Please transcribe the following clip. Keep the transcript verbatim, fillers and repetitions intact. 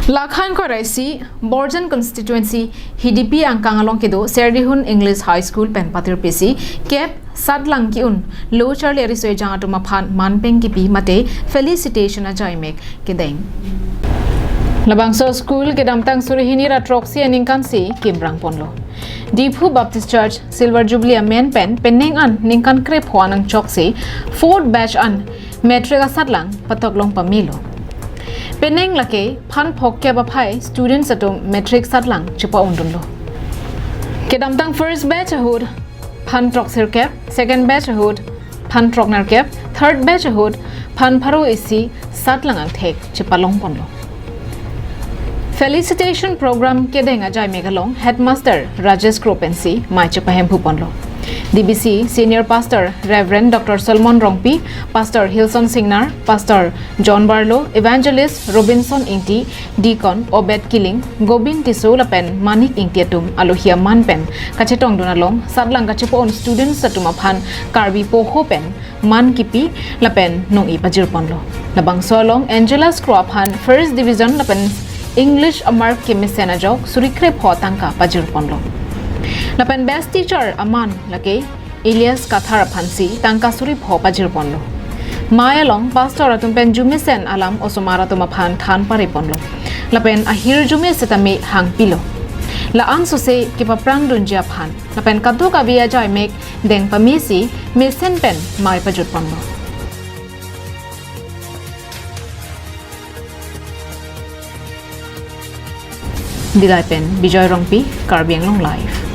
Lakhan koraisi Borjan constituency Hidipi angkang along kedo Serdihun English High School pen patirpisi kep satlang ki-un lo charli ariso ejang atum aphan manpeng kipi mate felicitation ajaimek kedeng. Labangso school kedamtang suri hini ra throksi aningkan si kimrang ponlo. Diphu Baptist Church Silver Jubilee amen pen penang an ningkan krepho anangchok si fourth batch an matric asatlang patok long pamelo. Penang lake phan phok kep aphai students atum matric satlang chepa-undunlo. Kedamtang first batch ahut phan throksirkep, second batch ahut phan throknerkep, third batch ahut phan pharo isi satlang angthek chepalong ponlo. Felicitation program kedeng ajaimek along Headmaster Rajesh Kro pensi mei chepahemphu ponlo. D B C Senior Pastor Reverend Doctor Solomon Rongpi, Pastor Hilson Singnar, Pastor John Barlow, Evangelist Robinson Ingti, Deacon Obed Killing, Gobin Tisso lapen Manik Ingti atum alohi aman pen kachetongdun along satlang kachepa-un students atum aphan Karbi poho pen man kipi lapen nong-i pajir ponlo. Labangso along Angela Skro aphan first division lapen English amark kemesen ajok suri krepho tangka pajir ponlo. Lapen best teacher aman lake Elias Kathar aphansi tangka suri pho pajir ponlo. Mei along pastor atum pen jumesen alam osomar atum aphan than pare ponlo. Lapen ahirjume setame hangpilo. La-an sose kepaprang dunji aphan lapen kadokave ajaimek deng pamesi mesen pen mei pajut ponlo. Dillai pen Bijoy Rongpi, Karbi Anglong Live.